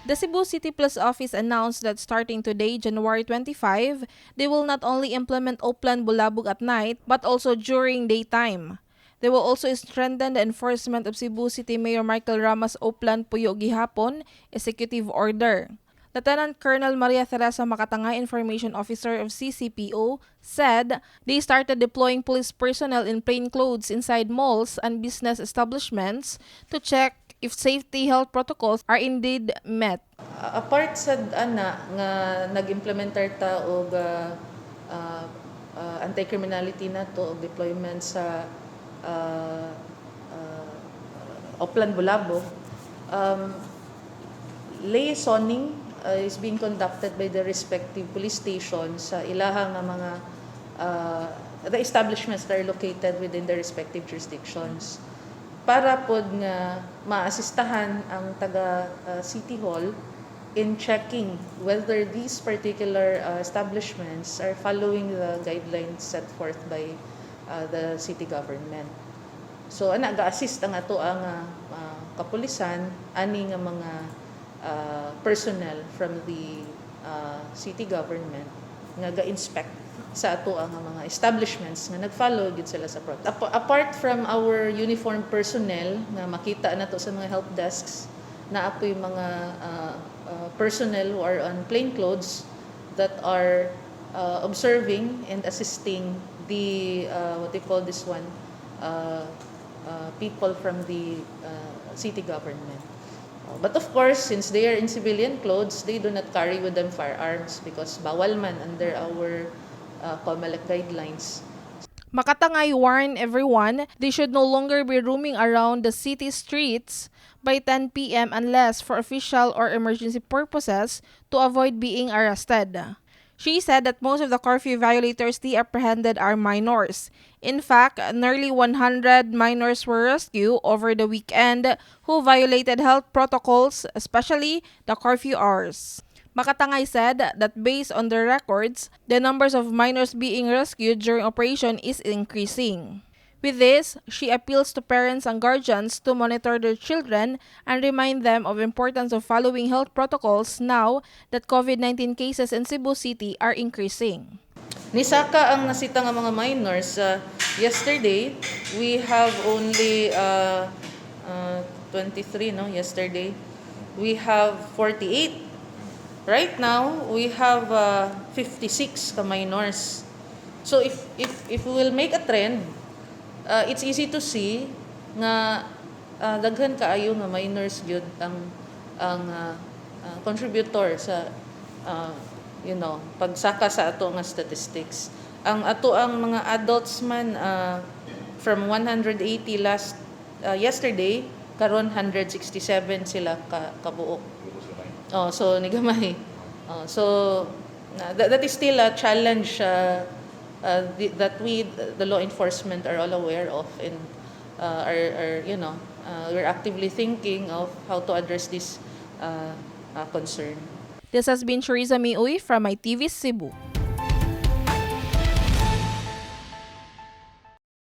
The Cebu City Police Office announced that starting today, January 25, they will not only implement Oplan Bulabog at night, but also during daytime. They will also strengthen the enforcement of Cebu City Mayor Michael Rama's Oplan Puyo Gihapon executive order. Lieutenant Colonel Maria Teresa Macatangay, Information Officer of CCPO, said they started deploying police personnel in plain clothes inside malls and business establishments to check if safety health protocols are indeed met. Apart sa ana nga nag-implementar ta og anti-criminality nato og deployment sa Oplan Bulabog, liaisoning is being conducted by the respective police stations sa ilaha nga mga the establishments that are located within the respective jurisdictions para pod nga maasistahan ang taga City Hall in checking whether these particular establishments are following the guidelines set forth by the city government. So ana, ga-assist ang ato ang kapulisan ani nga mga personnel from the city government nga ga-inspect sa ato ang mga establishments nga nag-follow gid sila sa protocol. Apart from our uniformed personnel nga makita nato sa mga help desks, naa poy mga personnel who are on plain clothes that are observing and assisting the what they call this one, people from the city government. But of course, since they are in civilian clothes, they do not carry with them firearms because bawal man under our COMELEC guidelines. Macatangay warned everyone they should no longer be roaming around the city streets by 10 p.m. unless for official or emergency purposes to avoid being arrested. She said that most of the curfew violators they apprehended are minors. In fact, nearly 100 minors were rescued over the weekend who violated health protocols, especially the curfew hours. Macatangay said that based on their records, the numbers of minors being rescued during operation is increasing. With this, she appeals to parents and guardians to monitor their children and remind them of importance of following health protocols now that COVID-19 cases in Cebu City are increasing. Nisaka ang nasita nga mga minors. Yesterday, we have only 23, no? Yesterday. We have 48. Right now, we have 56 ka minors. So if we will make a trend, it's easy to see nga daghan kaayo nga minors gyud ang contributor sa pagsaka sa ato nga statistics. Ang ato ang mga adults man, from 180 last yesterday, karon 167 sila ka kabuok. Oh, so nigamay. Oh, so that is still a challenge that we, the law enforcement, are all aware of and are we're actively thinking of how to address this concern. This has been Charissa Miuy from MyTV Cebu.